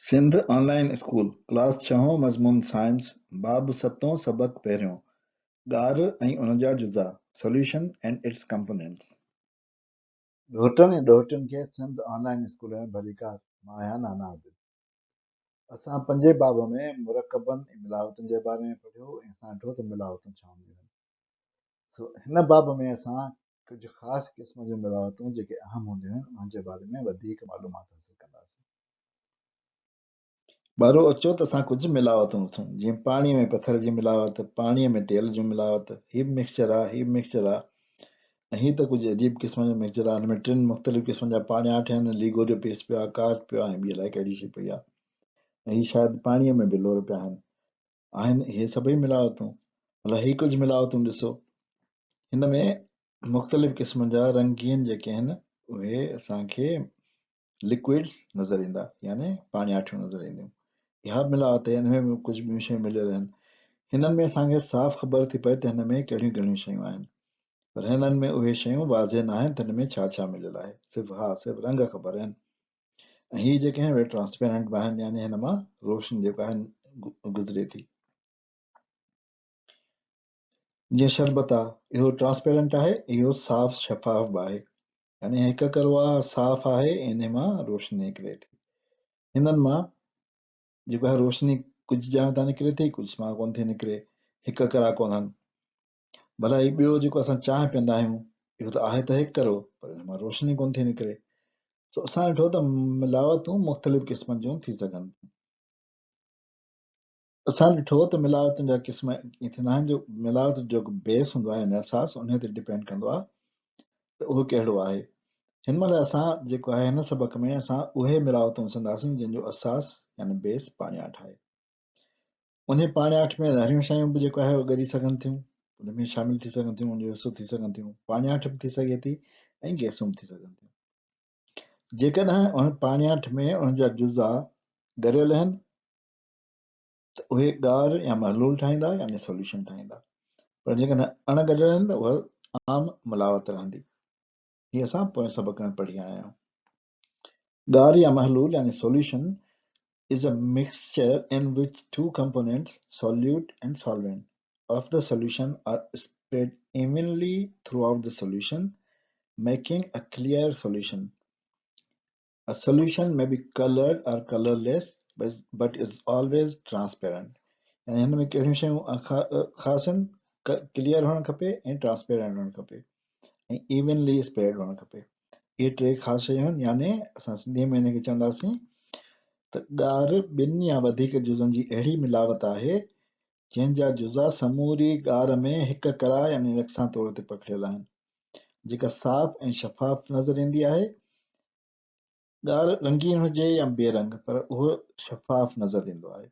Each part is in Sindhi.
سنڌ آن لائين اسڪول، ڪلاس ڇهون مضمون سائنس، باب ستون سبق پهريون، ڳار ۽ ان جا جزا، Solution and its Components. ڏوهٽن ۽ ڏوهٽين کي سنڌ آن لائين اسڪول ۾ ڀليڪار، مان آهيان نانا عابد. اسان پنجين باب ۾ مرڪبن ۽ ملاوتن جي باري ۾ پڙهيو ۽ اسان ڏٺو ته ملاوتون ڇا هونديون آهن. سو هن باب ۾ اسان ڪجهه خاص قسم جون ملاوتون جيڪي اهم هونديون آهن انهن جي باري ۾ وڌيڪ معلومات حاصل ڪنداسين. ٻارو اچو ته اسان ڪجهه ملاوتون ڏسون جيئن پاڻي ۾ پٿر جي ملاوت، پاڻي ۾ تيل جون ملاوت، هي به مڪسچر آهي، هي به مڪسچر آهي ۽ هي ته ڪجهه عجيب قسم جو مڪسچر آهي، هن ۾ ٽن مختلف قسمن جا پاڻياٺ آهن، ليگو جو پيس پيو آهي، ڪارڪ پيو آهي ۽ ٻي الائي ڪهڙي شيء پئي آهي ۽ هي شايد پاڻيء ۾ بلور پيا آهن. آهن اهي سڀئي ملاوتون. ڀلا هي ڪجهه ملاوتون ڏسو. هن ۾ مختلف قسمن جا رنگين جيڪي آهن اهي اسان کي لڪوئڊس نظر ايندا يعني پاڻياٺيون نظر اينديون. اها به ملاوت آهي ان ۾ به ڪجهه ٻيون شيون مليل آهن. هنن ۾ اسان کي صاف خبر ٿي پئي ته هن ۾ ڪهڙيون ڪهڙيون شيون آهن. پر هنن ۾ اهي شيون واضح ناهن ته هن ۾ ڇا ڇا مليل آهي. صرف ها صرف رنگ خبر آهن. ۽ هي جيڪي آهن اهي ٽرانسپيرنٽ به آهن يعني هن مان روشني جيڪا آهي گذري ٿي. جيئن شربت آهي اهو ٽرانسپيرنٽ آهي اهو صاف شفاف به آهي يعني هڪ ڪرو آهي صاف آهي ۽ ان مان روشني نڪري ٿي. هنن مان جيڪو آهي روشني ڪجهه جاين تان نڪري ٿي ڪجهه مان ڪونه ٿي نڪري هڪ ڪرا ڪونهن. ڀلا هي ٻيو جيڪو اسان چانهه پيئندا آهيون اهو ته آهي ته هڪ ڪرو پر ان مان روشني ڪونه ٿي نڪري. سو اسان ڏٺو ته ملاوتون مختلف قسمن جون ٿي سگهن ٿيون. اسان ڏٺو ته ملاوتن جا قسم ائين ٿيندا آهن جو ملاوت جو جيڪو بيس هوندو آهي يعني اساس انهي تي ڊپينڊ ڪندو آهي ته اهو ڪهڙو آهي. هن مهل اسان جيڪو آهي هن سبق ۾ اسان اهي ملاوتون ڏسنداسين جن جو اساس يعني بيس پاڻياٺ آهي. انهي پاڻياٺ ۾ ڌاريون شيون به جيڪو آهي اهو ڳري سگهن ٿيون، ان ۾ شامل ٿي سگهن ٿيون، ان جو حصو ٿي سگهن ٿيون. پاڻياٺ به ٿي سگهي ٿي ۽ گئسون به ٿي سگهن ٿيون. جيڪڏهن ان پاڻياٺ ۾ ان جا جزا ڳريل آهن ته اهي ڳار يا محلول ٺاهيندا يعني سوليوشن ٺاهيندا پر جيڪڏهن اڻ ڳريل آهن ته اها عام ملاوت رهندي. هي اسان پوئين سبق ۾ پڙهي آيا آهيون. ڳار يا محلول يعني solution is a mixture in which two components, solute and solvent, of the solution are spread evenly throughout the solution, making a clear solution. A solution may be colored or colorless but is always transparent. يعني هن ۾ ڪهڙيون شيون خاص آهن؟ ڪليئر هئڻ کپي ۽ ٽرانسپيرنٽ هئڻ کپي ۽ ايونلي اسپريڊ هئڻ کپي. اهي ٽي خاص شيون آهن يعني اسان سنڌيء ۾ هن کي چونداسين ته ڳار ٻن يا وڌيڪ جزن جي اهڙي ملاوت آهي جنهن جا جزا سموري ڳار ۾ هڪ ڪرا يعني يڪسان طور تي پکڙيل آهن جيڪا صاف ۽ شفاف نظر ايندي آهي. ڳار رنگين هجي يا بي رنگ پر اهو شفاف نظر ايندو آهي.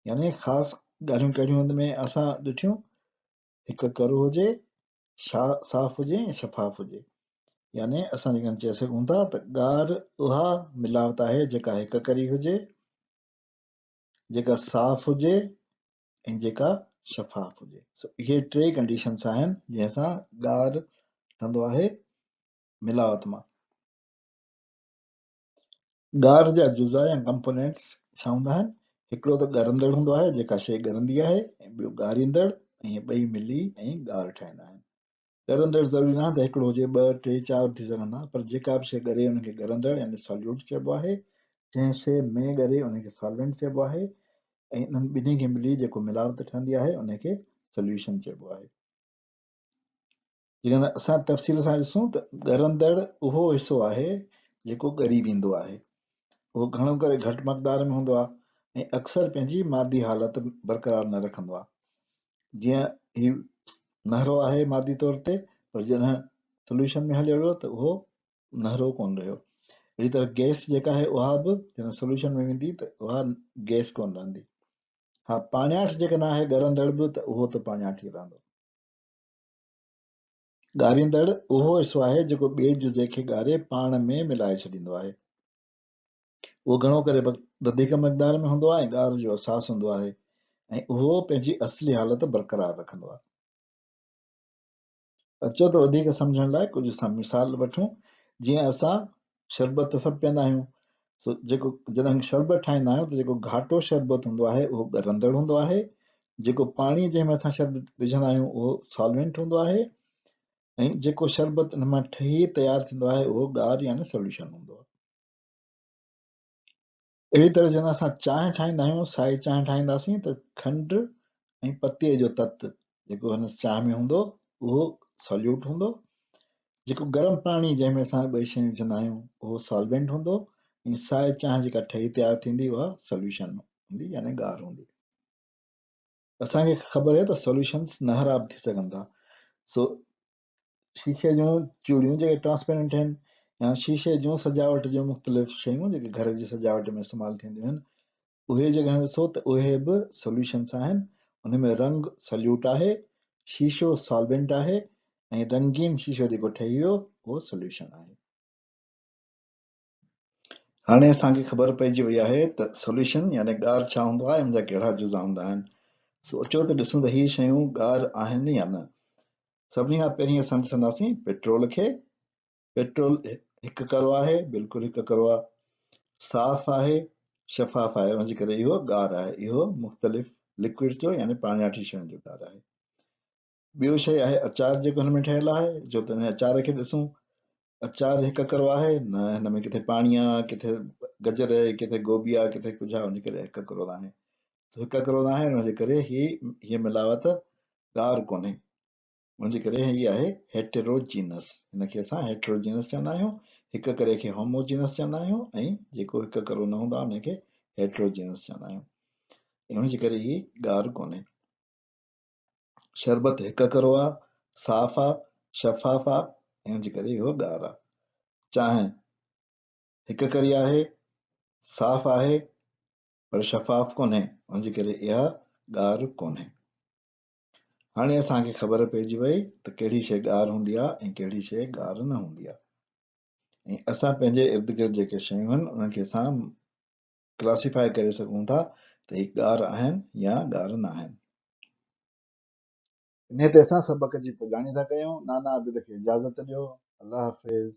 يعني خاص ڳالهيون ڪهڙيون هن ۾ اسان ڏٺيون هڪ ڪرو هجي، صاف هجي ۽ شفاف هجي. يعني اسان جيڪڏهن چئي سگهون ٿا ته ڳار اها ملاوت آهي جيڪا هڪ ڪري هجي، جيڪا صاف هجي ۽ جيڪا شفاف هجي. سو اهي ٽي ڪنڊيشنس آهن جنهن سان ڳار ٺهندو آهي ملاوت مان. ڳار جا جزا يا ڪمپونينٽس ڇا هوندا آهن؟ هڪڙو ته ڳرندڙ هوندو آهي، جيڪا شيء ڳرندي آهي ۽ ٻيو ڳاريندڙ ۽ اهي ٻئي ملي ۽ ڳار ٺاهيندا آهن. ڳرندڙ ضروري ناهي ته هڪڙو هجي، ٻه، ٽي، چار به ٿي سگهن ٿا، پر جيڪا به شيء ڳري ان کي ڳرندڙ يعني ساليوٽ چئبو آهي، جنهن شيء ۾ ڳري ان کي سالوينٽ چئبو آهي ۽ انهن ٻنهي کي ملي جيڪو ملاوت ٺهندي آهي ان کي سوليوشن چئبو آهي. جيڪڏهن اسان تفصيل سان ڏسون ته ڳرندڙ اهو حصو آهي جيڪو ڳري ويندو آهي. اهو گهڻو ڪري گهٽ مقدار ۾ هوندو آهي ۽ اڪثر پنهنجي مادي حالت برقرار نه رکندو آهي. جيئن هي نهرو آهي مادي طور تي پر جڏهن سوليوشن ۾ هليو ويو ته اهو نهرو ڪونه رهيو. اهڙي طرح گئس جيڪا آهي اها به جڏهن سوليوشن ۾ ويندي ته اها گئس ڪونه رهندي. ها پاڻياٺ جيڪڏهن آهي ڳرندڙ به ته اهو ته پاڻياٺ ئي رهندو. ڳاريندڙ اهو حصو آهي جيڪو ٻئي جزي کي ڳاري پاڻ ۾ ملائي ڇڏيندو آهي. اهو گهڻو ڪري وڌيڪ مقدار ۾ هوندو آهي ۽ ڳار جو اساس هوندو آهي ۽ اهو پنهنجي اصلي حالت برقرار رکندو آهي. اچو ته وڌيڪ سمجهڻ لاء ڪجهه اسان مثال وٺون. جيئن اسان شربت ته سڀ پيئندا آهيون. سو جيڪو جڏهن شربت ٺاهيندا آهيون ته جيڪو گهاٽو شربت هوندو آهي اهو ڳرندڙ هوندو آهي، جيڪو پاڻي جنهن ۾ اسان شربت وجهندا آهيون اهو سالوينٽ هوندو آهي ۽ جيڪو شربت ان مان ٺهي تيار ٿيندو آهي اهو ڳار يعني سوليوشن هوندو آهي. اهڙي طرح جڏهن اسان چانهه ٺاهيندا آهيون، سائي چانهه ٺاهينداسين ته کنڊ ۽ پتيء جو تت جيڪو هن چانهه ۾ هوندو اهو ساليوٽ هوندو. جيڪو گرم پاڻي جنهن ۾ اسان ٻئي شيون وجهندا آهيون اهو سالوينٽ هوندو ۽ سائي چانهه جيڪا ٺهي تيار ٿيندي اها سوليوشن هوندي يعني ڳار هوندي. اسان کي خبر آهي ته سوليوشنز نهرا به ٿي سگهن ٿا. سو شيشي جون چوڙيون جيڪي ٽرانسپيرنٽ آهن يا شيشي جون سجاوٽ جون مختلف شيون جيڪي گهر جي سجاوٽ ۾ استعمال ٿينديون آهن اهي جيڪڏهن ڏسو ته اهي به سوليوشنس آهن ان ۾ رنگ سليوٽ آهي شيشو سالوينٽ آهي ۽ رنگين شيشو جيڪو ٺهي ويو اهو سوليوشن آهي. هاڻي اسان کي خبر پئجي وئي آهي ته سوليوشن يعني ڳار ڇا هوندو آهي ۽ ان جا ڪهڙا جزا هوندا آهن. سو اچو ته ڏسون ته هي شيون ڳار آهن يا نه. سڀني کان پهرين اسان ڏسنداسين پيٽرول کي. پيٽرول هڪ ڪرو آهي، بلڪل هڪ ڪرو آهي. صاف آهي، شفاف آهي، ان جي ڪري اهو ڳار آهي. اهو مختلف لڪوئڊز جو يعني پاڻياٺي شين جو ڳار آهي. ٻيو شيء آهي اچار جيڪو هن ۾ ٺهيل آهي جو ته هن اچار کي ڏسون اچار هڪ ڪرو آهي نه هن ۾ ڪٿي پاڻي آ ڪٿي گجر آهي ڪٿي گوبي آ ڪٿي ڪجهه آ ان جي ڪري هڪ ڪرو ناهي هڪ ڪرو ناهي ان جي ڪري هي هي ملاوت ڳار ڪونهي ان جي ڪري هي آهي هيٽروجينس هن کي اسان هيٽروجينس چوندا آهيون هڪ ڪري کي هوموجينس چوندا آهيون ۽ جيڪو هڪ ڪرو نه هوندو آهي ان کي هيٽروجينس چوندا آهيون ان جي ڪري هي ڳار ڪونهي شربت هڪ ڪرو آ، صاف آ، شفاف آ ۽ ان جي ڪري اهو ڳار آ. چانهه هڪ ڪري آهي، صاف آهي پر شفاف ڪونهي، ان جي ڪري اها ڳار ڪونهي. هاڻي اسان کي خبر پئجي وئي ته ڪهڙي شيء ڳار هوندي آ ۽ ڪهڙي شيء ڳار نه هوندي آ ۽ اسان پنهنجي ارد گرد جيڪي شيون آهن انهن کي اسان ڪلاسيفائي ڪري سگهون ٿا ته هي ڳار آهن يا ڳار نه آهن. انهيء تي اسان سبق جي پڄاڻي ٿا ڪيون. نانا عابد کي اجازت ڏيو. الله حافظ.